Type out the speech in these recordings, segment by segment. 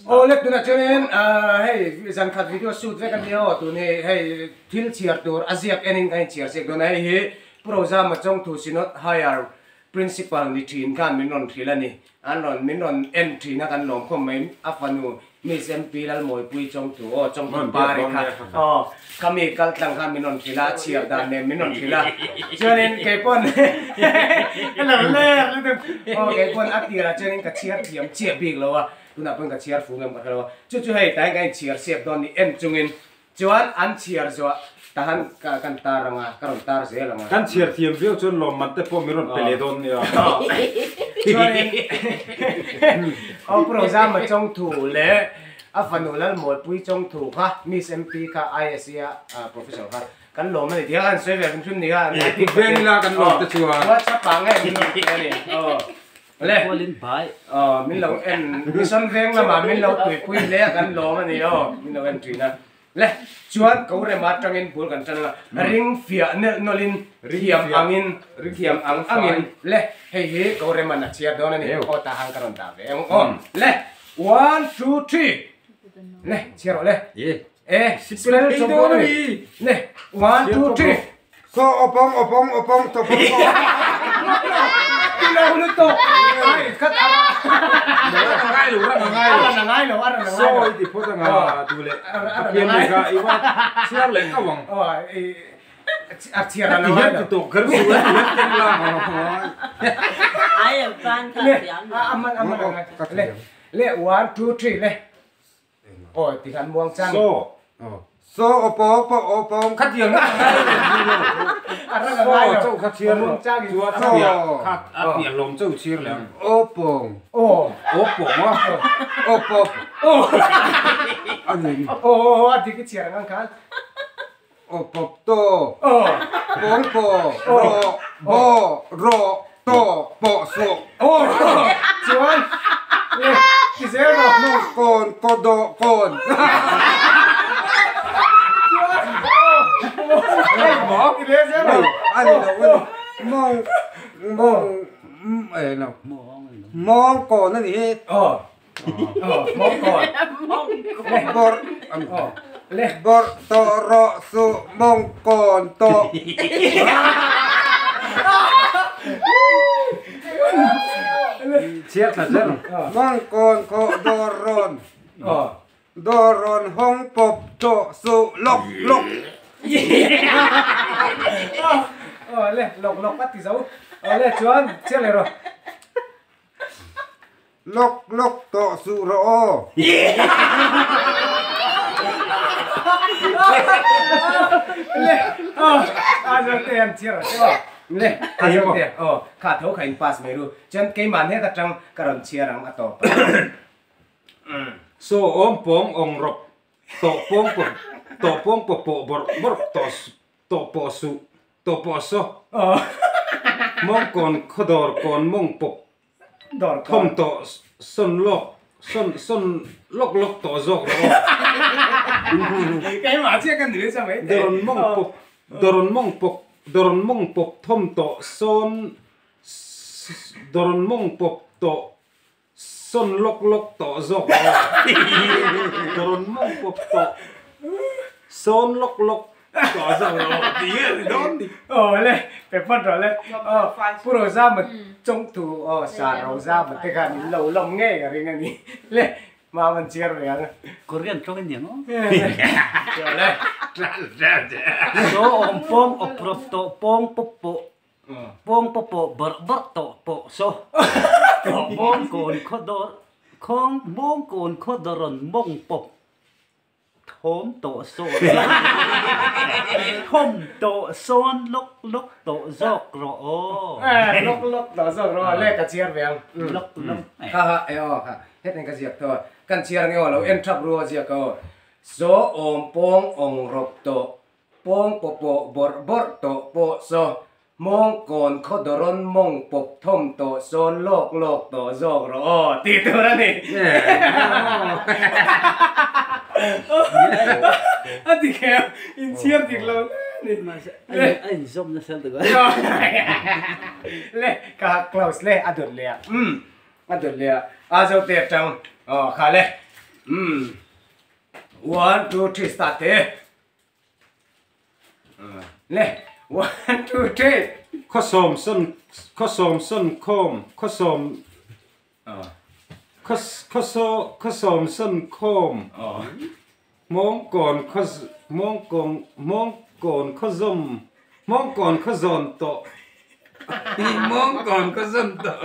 Aw le tunah chuanin hei zan khat video shoot vek a nia aw tun hi hei thil chhiar tur a ziak enin kan inchhiar ziak dawn a hei hi Pu Rozama Chawngthu Synod Higher Principal ni thin khan min rawn hrilh a ni. An rawn min rawn en thin a kan lawm khawm mai a fanu Miss MP Lalmawipui Chawngthu aw Chawngthu Pari kha aw khami kal tlang khan min rawn hrilh a a chhiar dan nen min rawn hrilh a chuanin keipawn ka lo ler lutuk aw keipawn a tirah chuanin ka chhiar thiam chiah bik lo a tunah pawn ka chhiar fu ngam ka hre lo a chu chu hei tain kan inchhiar siak dawn ni en chungin Chuan an chhiar zuah tahan ka kan tar ang a, ka rawn tar zel ang a. Kan chhiar thiam viau chuan lawmman te pawh min rawn pe leh dawn nia. Chuanin aw Pu Rozama Chawngthu leh a fanu Lalmawlpui Chawngthu kha Miss MP kha ISC a professor kha kan lawm a ni tih kha kan sawi ve hrim hrim ni kha. Kut veng ila kan lawm te chuan. WhatsApp ah nge min rawn pe a ni. Le. Kualin bai. Aw, min lo en, Mission veng lamah min lo tuipui hle a kan lawm a ni aw, min lo en thin a. Le, chuan ko rema atangin bul kan tan anga, ring fiah nelh nawlhin, thiam angin, thiam ang angin, le, hei hi ko reman a chhiar dawn a ni, aw ta hang ka rawn dah ve ang aw. Le, one, two, three, le, chhiar rawh le. E, spell chawp dawn a ni. Le, one, two, three. So opong opong opong topong o. Tilo lutuk. Ai khat ara. Ngai lo ra ngai lo. Ara ngai lo ara ngai lo. So i ti phawt anga tu le. Pathian ni kha i va chhiar leh kau ang. Aw i a chhiar a ngai lo. Ti tawh kher su a ti hian keng la. Ai em fan kha thiam. Aman aman angai. Le le 1 2 3 le. Aw ti khan muang chang. So. So opo opo opong. Khatiang a ngai lo ni lo. A rang a ngai lo. So chauh kha chhiar Muang chang in. Chuan a piah kha a piah lawm chauh chhiar leh ang. Opong. Aw. Opong a. Opop. Aw. A ni. Aw aw a dik i chhiar ang ang khan. Opop to. Aw. Pawng po. Ro. Bo. Ro. To. Po. Su. Aw. Chuan. Le. Ti zel rawh. Mawng kawn kaw dawh kawn. Chuan. Aw. Ti ve zel rawh. A ni lo a ni. Mawng. Mawng. Eh lo. Mawng kawn a ni hi. Aw. Bawrh bawrh tawh rawh suh mawngkawn tawh. Chhiar thla zel. Mawngkawn khawh dawr rawn dawr rawn hawng pawp tawh suh lawk lawk. Aw le lawk lawk a ti zo. Aw le chuan chhiar leh rawh. Lawk lawk tawh suh rawh aw. Le aw a zawng te an chhiar rawh aw le a zawng te aw kha tho kha in pass mai ru chuan keimah hnek atang ka rawn chhiar ang a tawp So awm pawng awng rawp tawh pawng pawp tawh pawng pawp pawh bawrh bawrh tawh tawh pawh suh tawh pawh saw mawngkawn khawdawr kawn mawng pawp Thawm tawh sawn lawk sawn sawn lawk lawk tawh zawk rawh aw. Keimah chiah ka nui cha mai thei. Dawrawn mawng pawp dawrawn mawng pawp dawrawn mawng pawp thawm tawh sawn dawrawn mawng pawp tawh sawn lawk lawk tawh zawk rawh aw. Dawrawn mawng pawp tawh sawn lawk lawk Aw le paper rawh le aw Pu Rozama chawngtu aw Sir Rozama te khan in lo lawm ngei ka ring a ni le mam an chhiar ve ang a. Korean tawng in niang aw. Aw le. So awm pawng awp rawp tawh pawng pawp pawh pawng pawp pawh bawrh bawrh tawh pawh so mawng kawn khaw dawr khawng mawng kawn khaw dawrawn mawng pawp Thawm tawh sawn Thawm tawh sawn lawk lawk tawh zawk rawh aw. Eh lawk lawk tawh zawk rawh aw le ka chhiar ve ang. Lawk lawk. Ha ha e aw ha hetiang ka ziak tawh a kan chhiar nge aw lo en thap ru aw ziak aw saw awm pawng awng rawp tawh pawng pawh pawh bawrh bawrh tawh pawh saw Mawng kawn khaw dawrawn mawng pawp thawm tawh sawn lawk lawk tawh zawk rawh aw tih tur a ni. A ti khem inchhiar dik lo hle a ni. A inzawm nasa tuk a. Le ka close le a dawt leh a umm a dawt leh a a zo te atang aw kha le. Umm one two three start te le one two three. Khawsawm sawn khawsawm sawn khawm khawsawm khawsawm sawn khawm hmawngkawn khaw hmawngkawn hmawngkawn khawzawm hmawngkawn khawzawn tawh hmawngkawn khawzawn tawh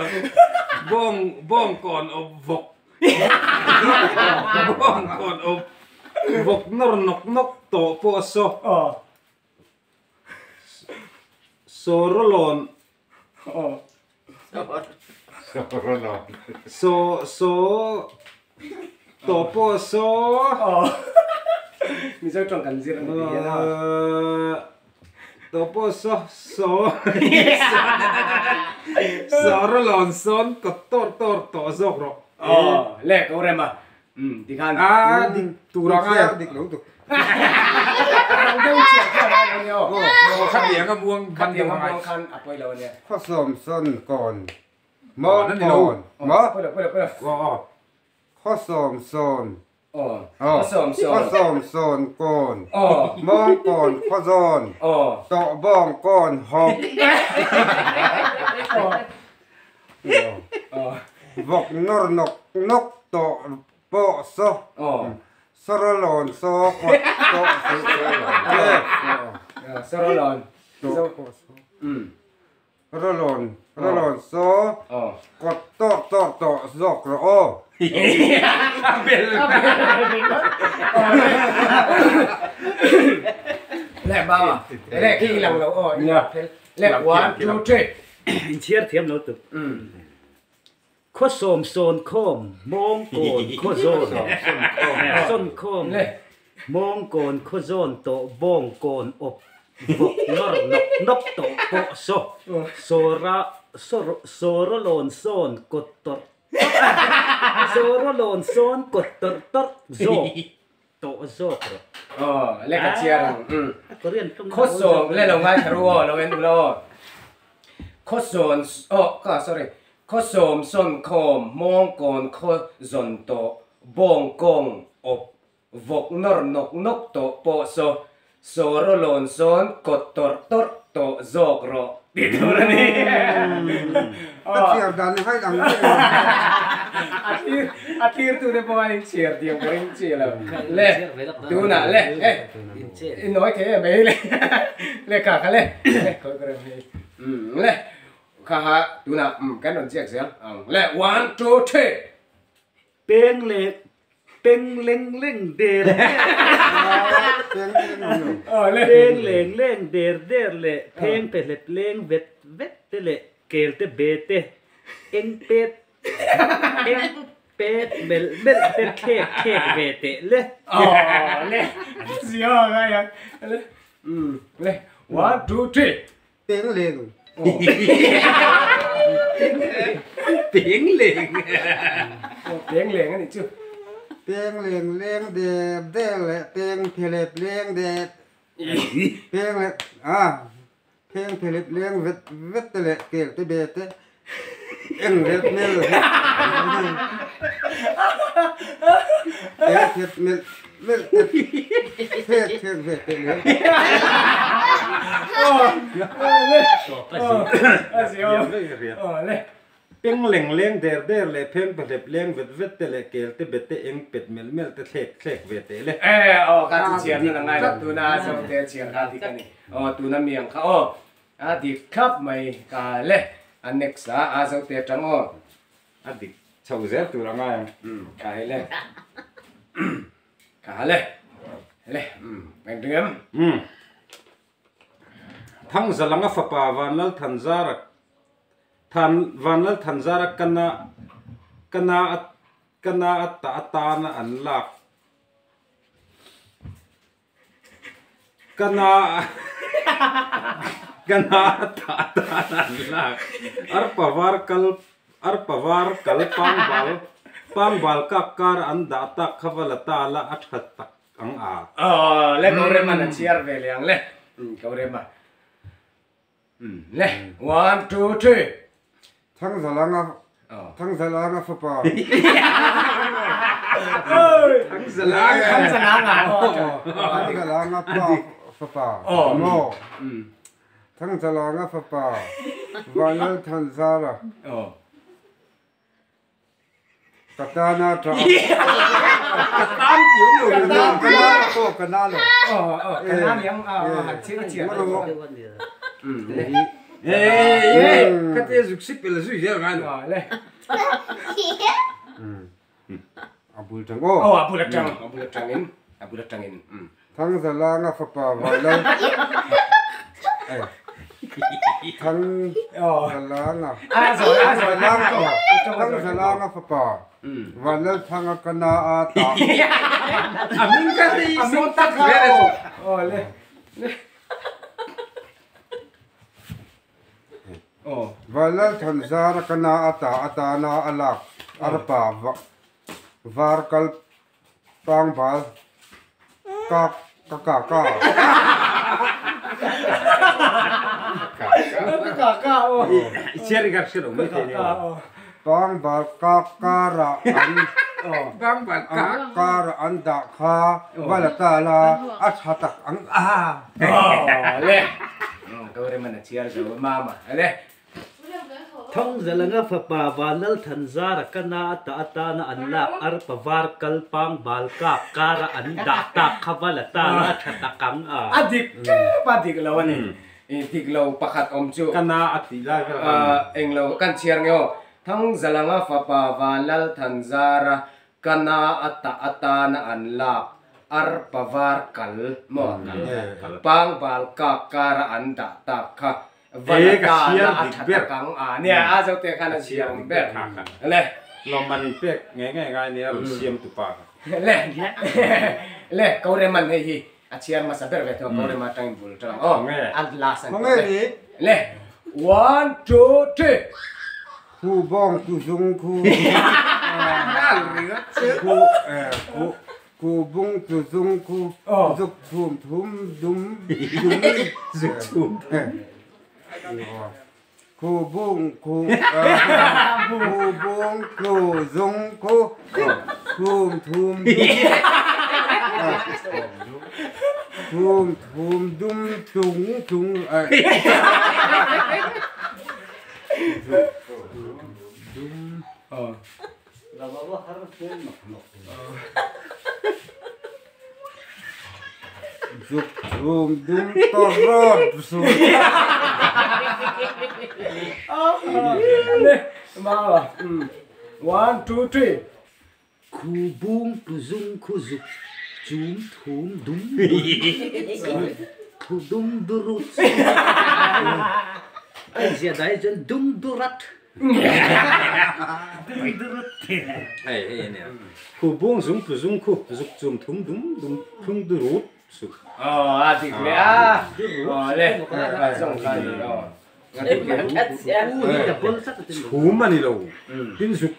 bawng bawngkawn awp vawk Bawngkawn awp vawk nawr nawk nawk tawh pawh a saw. Sawrawlawn Saw saw tawh pawh a saw. Mizo tawng kan zir a ni tih hian a. Tawh pawh saw saw Sawrawlawn sawn kawt tawr tawr tawh zawk rawh. Aw le ko rem a tikhan. A dik tur ang a. Dik lo tuk. Rang deuh chiah chiah lai lo nia aw. Khatiang a muang khan Khatiang a muang khan a pawi lo ania. Khawsawm sawn kawn mawng kawn maw. Pawi lo pawi lo pawi lo. Khawsawm sawn Khawsawm sawn kawn mawng kawn khawzawn tawh bawng kawn hawk vawk nawr nawk nawk tawh pawh saw sawrawlawn saw kawt tawh sawrawlawn Rawlawn, rawlawn saw kawt tawk tawk tawh zawk rawh aw. Le bang a, le khi i lang lo aw, i lang phel. Le one, two, three. Inchhiar thiam lo tuk. Khaw sawm sawn khawm, mawng kawn khaw zawn, sawn khawm, mawng kawn khaw zawn tawh bawng kawn awp vawk nawr nawk nawk tawh pawh saw sawra sawra lawn sawn kawt tawrh tawrh sawra lawn sawn kawt tawrh tawrh zawk tawh zawk rawh. Aw le ka chiar ang khaw sawm le lo ngaithla ru aw lo en u la aw khaw sawn aw ka sorry khaw sawm sawn khawm mawng kawn khaw zawn tawh bawng kawng awp vawk nawr nawk nawk tawh pawh saw Sawraw lawn sawn kawt tawrh tawrh tawh zawk rawh tih tur a ni. Ka chhiar dan hi ang deuh lo. A thlir a thlir tu te pawh a inchhiar tiang ka ring chi lo. Le tunah le hei i nawi thei em mai le le kha kha le le khawi ka rem hei le kha ha tunah kan rawn ziak zel ang le one two three. Peng leh peng leng leng der der peng leng leng der der leh pheng pe hlep leng vet vet te leh kel te be te eng pet eng pet melh melh te thlek thlek ve teh le. One two three. Peng leng. Peng leng. Peng leng a nih chu. Peng leng leng der der leh peng phelep leng der peng leh a pheng phelep leng vet vet te leh kel te be te eng vet mel eng phet mel Peng leng leng der der leh pheng pahlep leng vet vet te leh kel te bet te eng pet melh melh te thlek thlek ve teh le. E aw ka chu chhiar nan a ngai lo tuna Zote chhiar kha dik a ni aw tuna miang kha aw a dik thlap mai ka le a next a a Zote atang aw. A dik chho zel tur a ngai ang. Ka hei le. Ka le. Le. Eng ding em? Thangzalanga fapa Vanlal Thanzara Than Vanlal Thanzara kana kana kana ata atana an lak Ka na ka na ta atan an lak arpa var kal arpa var kal pangbal pangbal kak kar an dah tak kha va la ta la a tha tak ang a. Aw le ko rem an a chhiar ve leh ang le ko rem a le one two three. Thangzalanga Thangzalanga fapa. Thangzalanga Thangzalanga pa fapa maw? Thangzalanga fapa Vanlalthanzara ka tana tha Ka tan tih awm lo Ka tan ka na lo pawh ka na lo. Ka na ni ang a Ka tia zuk si pel zui zel ngai lo. A bul tang aw. Aw a bul atang, a bul atangin, a bul atangin. Thangzalanga fapa Vailo Thangzalanga Thangzalanga fapa Vanlalthanga ka na a ta. A hming ka hei A hming tak kha aw. Aw le. Aw. Vanlalthanzara ka na a ta atana a lak arpa var kal Pangbal ka ka ka ka. Ka ka aw. I chhiar i ka hre lo mai thei nia. Pangbal ka karah an Pangbal ka karah an dah kha va la ta la a tha tak ang a. Aw le. Ka rem an a chhiar zo mama le. Thangzalanga fapa Vanlalthanzara ka na a tah atana an lak arpa var kal pang bal kak kara an dah tak kha va la tan a tha tak ang a. A dik tep a dik lo a ni. Dik lo pakhat awm chu. Ka na a tih lai vel khan. Englo kan chhiar nge aw. Thangzalanga fapa Vanlalthanzara Ka na a tah atana an lak arpa var kal maw kal pangbal kak kara an dah tak kha va la ta la a tha tak ang a nia a zo te khan a chhiar dik ber le. Lawmman pek ngei ngei ngai nia rawn siam tu pa kha. Le le ko reman hei hi a chhiar hmasa ber ve thung a ko rema atangin bul tang aw a last an le le one two three. Khu bawng tu zung khu khu khu khu bung tu zung khu zuk chhum thum dum dum zuk chhum khu bung khu khu bung tu zung khu chhum thum dum chhum thum dum tung tung Zuk chhum dum tawh rawt su. One, two, three. Khu bung tu zung khu zuk chum thum dum dum khu dum durut ai zia dai chuan dum durat dum durut hei hei ania khu bung zung tu zung khu zuk chum thum dum dum thum durut su aw a dik leh a aw le zawng kha ni aw chhum a ni lo tin zuk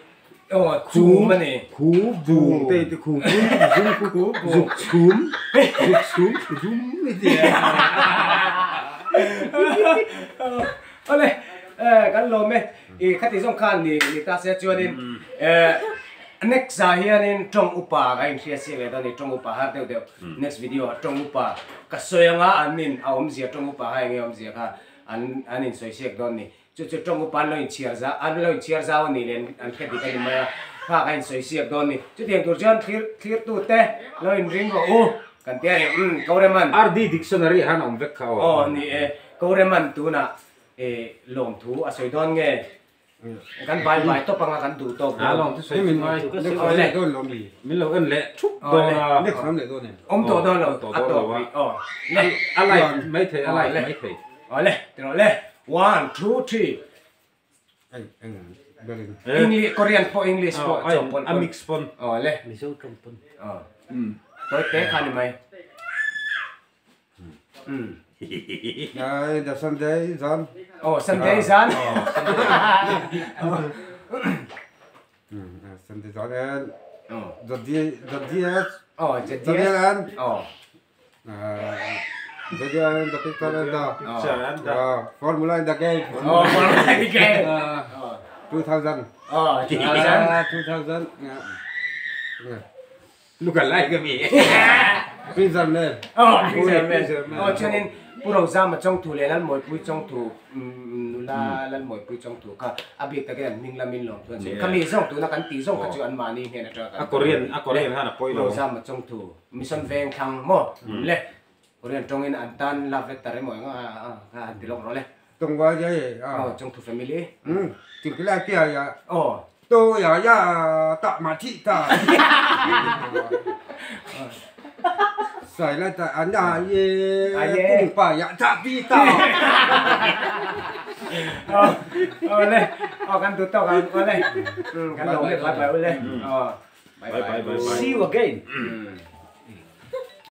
Aw chhum a ni. Khu bung te te khu bung zung khu zuk chhum zuk chhum thu dum i ti a. Awle kan lawm e i khati zawng khan ni ni ta se chuanin next ah hianin tawng upa ka inhria siak leh dawn a ni tawng upa har deuh deuh next video ah tawng upa ka sawi anga an in a awmzia tawng upa kha enge awmzia kha an an insawi siak dawn a ni. Chu chu tawng upa an lo inchhiar zau an lo inchhiar zau a nih leh an hre dik a ni mai a, kha ka insawi siak dawn a ni. Chutiang tur chuan thlir thlirtute lo inring rawh u kan ti a ni. Umm Koreman. RD Dictionary ah hian a awm vek kha aw. Aw ni e, Koreman tunah eh lawmthu a sawi dawn nge? Kan bai bai tawp anga kan duh tawk dawn. A lawmthu sawi chu ngai. Next awm leh dawn lo mi? Min lo en leh thup dawn a. Next awm leh dawn em? Awm tawh dawn lo, a tawp rih aw. A like mai thei, a like mai thei. Aw le, ti rawh le. One, two, three. Eng eng berin. English, Korean pawh English pawh chawp pawlh A mix pawn. Aw le. Mizo tawng pawn. Aw. Tawi te kha ni mai. Ai the Sunday zan. Oh, Sunday zan. Sunday zan en. The D the DS. Oh, the The DS. en. Oh. The the picture and the Picture and the formula in the game. Oh, formula in the game. 2000. Oh, 2000. 2000. Look alike a mi. Freezer man. Oh, Freezer man. Freezer man. Oh, chuanin Pu Rozama Chawngthu leh Lalmawipui Chawngthu nula Lalmawipui Chawngthu kha a bik takin an hming lamin lawm thu an sawi. Khami zawng tuna kan tih zawng kha chu anmahni hnen atanga kan A Korean a Korean khan a pawi Pu lo. Rozama Chawngthu Mission veng thlang maw le Korean tawngin an tan love letter emaw eng a kha han ti lawk rawh le. Tawngva ye a. Oh, Chawngthu family. Um, Chingkilai pia ya. Oh. To ya ya ta ma thi ta. Sai la ta an ya ye kung pa ya ta pi ta. Oh, oh le. Oh, kan tu tawk ang aw le. Kan lawm le bye bye aw le. Oh. Bye bye bye bye. See you again.